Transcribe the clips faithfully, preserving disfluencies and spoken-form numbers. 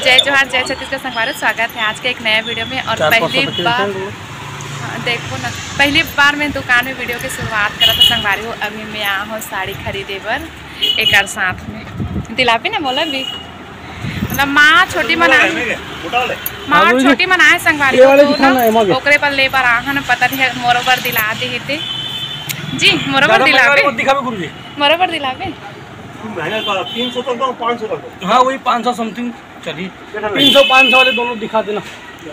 जय जोहार, जय छत्तीसगढ़ संगवारी, स्वागत है आज के एक नया वीडियो में। और पहली बार, हाँ, देखो ना, पहली बार मैं दुकान में वीडियो की शुरुआत करा था संगवारी हो। अभी मैं आ हूँ साड़ी खरीदे बर एकर साथ में। दिलापी ना बोला भी, मतलब माँ छोटी मना, माँ छोटी मना है संगवारी हो, तो ना ओकरे पर ले बर आ हूँ ना, पता नहीं है मोरो बर दिला दे हेते। जी, मोरो बर दिलाबे। मोरो बर दिलाबे। महंगा का तीन सौ तक दो, पाँच सौ तक दो। हाँ, वही पाँच सौ समथिंग चलिए। तीन सौ, पाँच सौ वाले दोनों दिखा देना,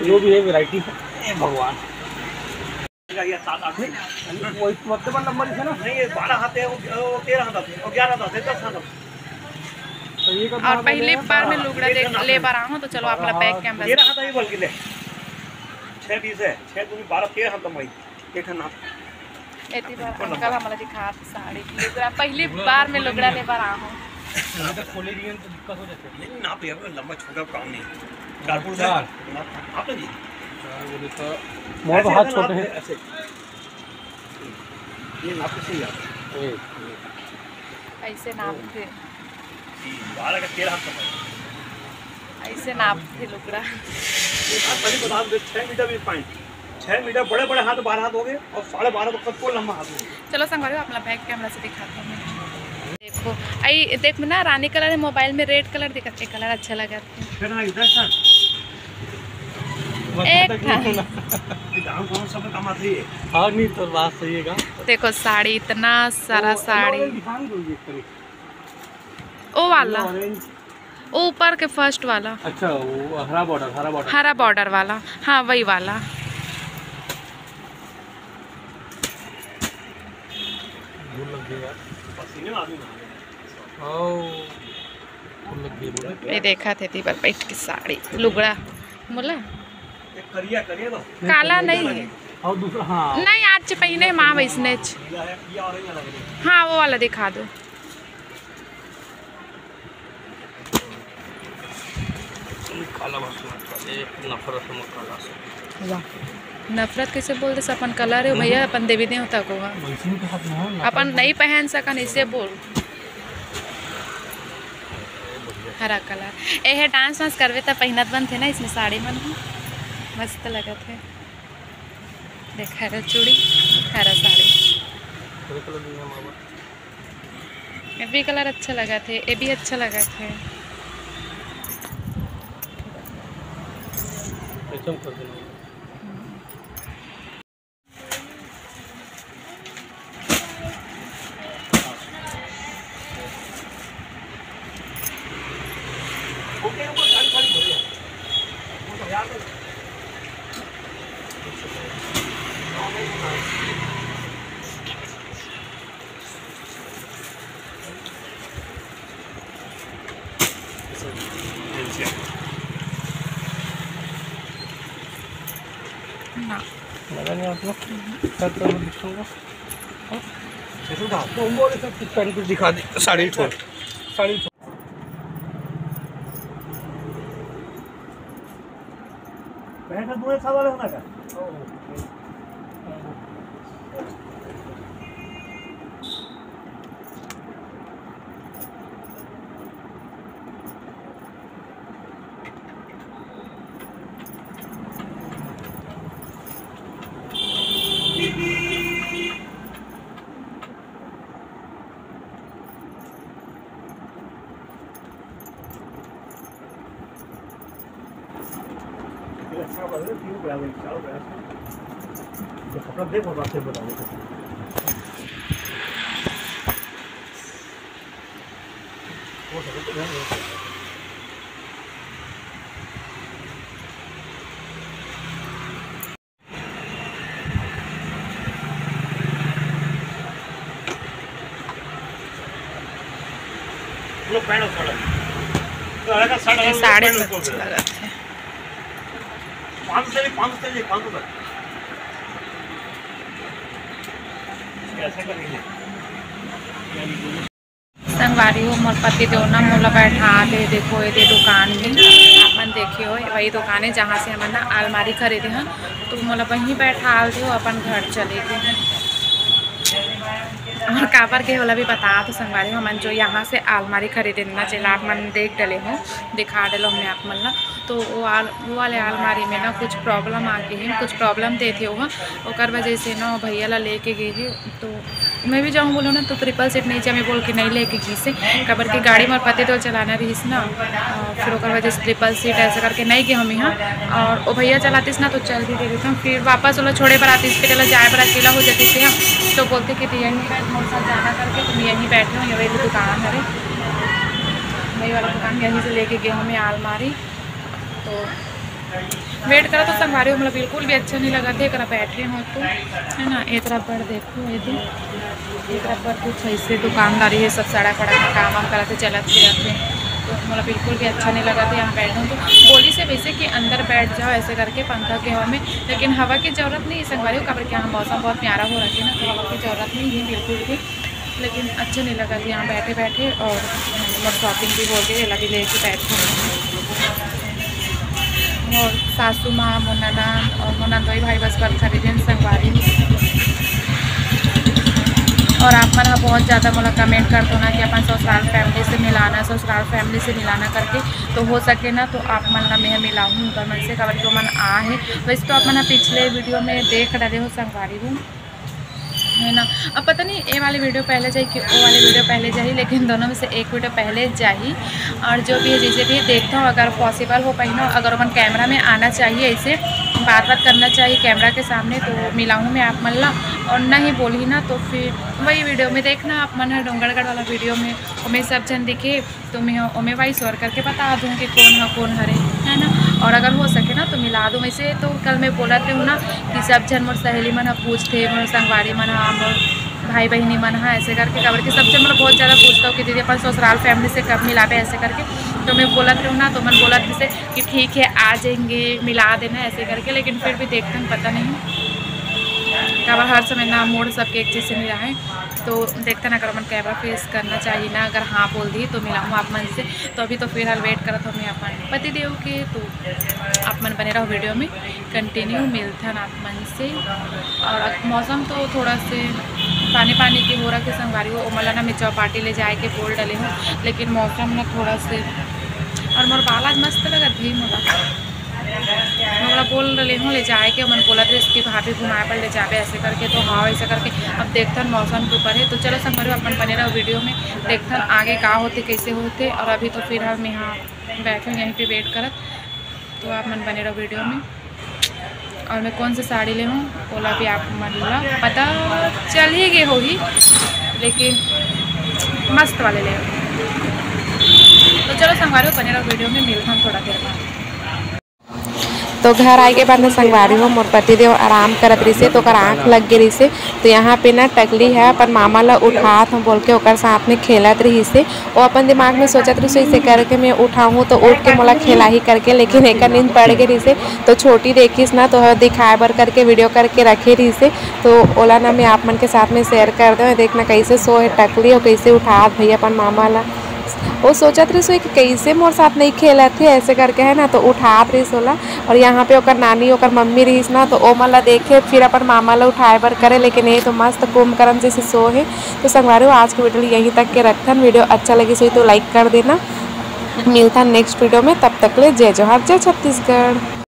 जो भी है वैरायटी। ए भगवान। ये सात आठ में। वही मतलब नंबर है ना? नहीं, ये बारह हाथ है, वो, वो तेरह हाथ है, वो ग्यारह हाथ है, दस हाथ है। तो ये और पहली बार में लुगड़ा देख ले बर आहूँ, तो चलो आप ला बैक कैमरा से। तेरह हाथ है, ये बल्कि ले। छः बीस है, छः दूनी बारह, तेरह हाथ है भाई। एक ठन नाप। एती बार अंकल हमला दिखात साड़ी लुगड़ा, पहली बार में लुगड़ा ले बर आहूँ। अभी तक खोले नहीं है तो दिक्कत हो जाती है। नहीं, नाप यार, लंबा छोटा काम नहीं। चार फुट चार। नाप, नाप लीजिए। चार बोले तो मोर तो हाथ छोटे हैं। ऐसे। ये नाप के सही आता है। ऐसे नाप थे। बारह का तेरह हाथ का। ऐसे नाप थे लुगड़ा। ये हाथ बड़ी बता दे, छः मीटर भी पाइन। छः मीटर बड़े बड़े हाथ, बारह हाथ हो गए और साढ़े बारह तो कतको लंबा हाथ हो गया। चलो संगवारी, अपना बैक कैमरा से दिखाते हैं। देखो, आई देख ना, रानी कलर है, मोबाइल में रेड कलर दिखत है, कलर अच्छा लगा थे। फिर ना इधर से। एक था। ये दाम कौन सा में कम आती है? हाँ, नहीं तो बात सही है का। देखो साड़ी, इतना सारा साड़ी। ओ वाला। Orange। वो ऊपर के फर्स्ट वाला। अच्छा, वो हरा बॉर्डर, हरा बॉर्डर। हरा बॉर्डर वाला, हाँ, वही वाला। धूल लग गई यार। पसीने में आदमी नहा ले। ओ, धूल लग गई, बोला। ये देखा थे ती बर बैठ के साड़ी, लुगड़ा, बोला। एक करिया, करिया तो। काला नहीं है। और दूसरा, हाँ। नहीं, आज पहने माँ वैसने च। हाँ, वो वाला दिखा दो। काला बस मत कर, एक नफरत हम काला से। वाह, नफरत कैसे बोल दे? अपन कलर है भैया, अपन देवी देवता को है। वैसे ही तो हाथ में हो, नफरत अपन नहीं पहन सकन, इसे बोल। हरा कलर। ए है, डांस वांस करबे त पहिनत बनथे ना इसमें साड़ी मन ह। मस्त लगत है। देख, हरा चूड़ी, हरा साड़ी। हरा कलर भी है हमारे पास। ये भी कलर अच्छा लगा थे, ये भी अच्छा लगा थे। एकदम कर देना। ना। लगा नहीं आप लोग? सर, तो दिखाऊंगा। ऐसे उठा। तो हम बोले, सर, कुछ पहन, कुछ दिखा दे। साड़ी छोड़। साड़ी छोड़। पहन के पूरे साल वाले होना का? पूरा पैंट और शर्ट है। तो अलग का शर्ट, ये अलग साड़ी पैंट तो ऊपर अच्छा लगा है। पाँच सौ से, पाँच सौ से, पाँच सौ तक। ऐसा करेंगे। संगवारी हो, मोर पति देव ना मोला बैठा दे, देखो ये दे दुकान में, आप मन देखे हो, वही दुकान है जहाँ से हमन ना अलमारी खरीदे हन, तो मोला वहीं बैठा दे, अपन घर चले गए। और काबर के ओला भी बता तो संगवारी हो, हमन जो यहाँ से आलमारी खरीदे ना, जेला आप मन देख डले हो, दिखा डलो हमने आप मन ला, तो वो आल-, वो वाले आलमारी में ना कुछ प्रॉब्लम आ गई है, कुछ प्रॉब्लम देथे वो, ओकर वजह से ना वो भैया ला लेके गए है। तो मैं भी जाऊँ बोलो ना तो ट्रिपल सीट नहीं चाहिए बोल के नहीं लेके गई से, काबर की गाड़ी मोर पति तो चलाना रहीस ना, अ, फिर ओकर वजह से ट्रिपल सीट ऐसे करके नहीं गए हम यहाँ। और वो भैया चलातीस ना तो चल भी देते हम, फिर वापस ओला छोड़े बर आतीस, फिर ओला जाए बर अकेला हो जातीस है, तो बोलते कि "तू यहीं बैठ, मोर साथ जाना" करके, तो मैं यहीं बैठे हूँ। ये वही दुकान हरे, वही वाला दुकान, यहीं से लेके गए हमें आलमारी। तो वेट करा तो संगवारी हो, मतलब बिल्कुल भी अच्छा नहीं लगा थे, एकरा बैठे हो तो, है ना। एक रबड़ देखो, ये दे, एक रबड़ कुछ ऐसे दुकानदारी है, सब सड़क वड़क में काम वाम करत हे, चलत फिरत हे, तो मतलब बिल्कुल भी अच्छा नहीं लगा था यहाँ बैठे हो। तो बोली से वैसे कि अंदर बैठ जाओ ऐसे करके पंखा के हवा में, लेकिन हवा की जरूरत नहीं है संगवारी हो, काबर कि यहाँ मौसम बहुत प्यारा हो रखे ना, तो हवा की जरूरत नहीं है बिल्कुल भी। लेकिन अच्छा नहीं लगा था यहाँ बैठे बैठे, और मतलब शॉपिंग भी हो गई, अभी लेके बैठे हैं। और सासू माँ, मोर ननद और मोर नंदोई भाई बस बर खरीदे हैं संगवारी। और आप मन ह बहुत ज़्यादा मोला कमेंट करत हो ना कि अपन ससुराल फैमिली से मिलाना, ससुराल फैमिली से मिलाना करके। तो हो सके ना तो आप मन ला मैं मिलाहूँ उनकर मन से, काबर कि वो मन आ है। वैसे तो आप मन ह पिछले वीडियो में देख डरे हो संगवारी हो, है ना। अब पता नहीं ये वाली वीडियो पहले जाही कि वो वाली वीडियो पहले जाही, लेकिन दोनों में से एक वीडियो पहले जाही। और जो भी है, जैसे भी देखता हूँ, अगर पॉसिबल हो पाही ना, अगर ओमन कैमरा में आना चाहिए, ऐसे बात बात करना चाहिए कैमरा के सामने, तो मिलाहूँ मैं आप मन ला। और नहीं बोलही ना तो फिर वही वीडियो में देखना आप मन ह, डोंगरगढ़ वाला वीडियो में, ओमे सब झन दिखे, तो मैं ओमे वॉइस ओवर करके बता दूँ कि कौन ह कौन हरे, है ना। और अगर हो सके ना तो मिला दूँ। वैसे तो कल मैं बोलत रहूँ ना कि सब झन मोर सहेली मन ह पूछथे, मोर संगवारी मन ह, मोर भाई बहिनी मन ह, ऐसे करके, काबर कि सब झन मोला बहुत ज़्यादा पूछता हो कि दीदी अपन ससुराल फैमिली से कब मिलाबे ऐसे करके। तो मैं बोलत रहूँ ना तो मन बोलत जैसे कि ठीक है आ जाएंगे, मिला देना ऐसे करके, लेकिन फिर भी देखते हैं, पता नहीं काबर हर समय ना मूड सबके एक जैसे नहीं रहा है। तो देखते ना अगर मन कैमरा फेस करना चाहिए ना, अगर हाँ बोल दी तो मिलाऊँ आप मन से। तो अभी तो फिलहाल वेट करत हूँ मैं अपन पति देव के, तो आप मन बने रहो वीडियो में, कंटिन्यू मिलथन आप मन से। और अब मौसम तो थोड़ा से पानी पानी के हो रहा के संगवारी हो, ओमन ला ना मैं चौपाटी ले जाए के बोल डले हूँ, लेकिन मौसम ना थोड़ा से, और मोर बाल आज मस्त लगत भाई मोला, मोला बोल डले हूँ ले जाए के, मन बोलत रहे कि भाभी घुमाए पर ले जाबे ऐसे करके, तो हाँ ऐसे करके अब देखथन मौसम के ऊपर है। तो चलो संगवारी हो अपन बने रहो वीडियो में, देखथन आगे का होते कैसे होते। और अभी तो फिलहाल मैं यहाँ बैठे हूँ यहीं पे वेट करत, तो आप मन बने रहो वीडियो में। और मैं कौन सी साड़ी ले हूँ ओला भी आप मन ला पता चल ही गए होही, लेकिन मस्त वाले ले हूँ। तो चलो संगवारी हो बने रहो वीडियो में, मिलथन थोड़ा देर बाद। तो घर आए के बाद ना संगवारी हो मोर पति देव आराम करत रहिसे, तो ओकर आँख लग गे रहिसे। तो यहाँ पे ना टकली है अपन मामा ला उठात हूँ बोल के ओकर साथ में खेलत रहिसे। वो अपन दिमाग में सोचत रहिसे इसे करके मैं उठाऊँ तो उठ के मोला खेलाही करके, लेकिन एकर नींद पड़ गे रहिसे। तो छोटी देखिस ना तो दिखाए बर करके वीडियो करके रखे रहिसे। तो ओला ना मैं आप मन के साथ में शेयर कर दें। देखना कैसे सो है टकली और कैसे उठात भैया अपन मामा ला। वो सोचत रहिस कि कैसे मोर साथ नहीं खेलत हे ऐसे करके, है ना, तो उठात रहिस ओला। और यहाँ पे ओकर नानी ओकर मम्मी रहिस ना, तो ओमन ला देखे फिर अपन मामा ला उठाए बर करे, लेकिन ये तो मस्त कुंभकर्ण जैसे सो हे। तो संगवारी हो आज के वीडियो यहीं तक के रखथन। वीडियो अच्छा लगिस होही तो लाइक कर देना। मिलथन नेक्स्ट वीडियो में, तब तक ले जय जोहार, जय छत्तीसगढ़।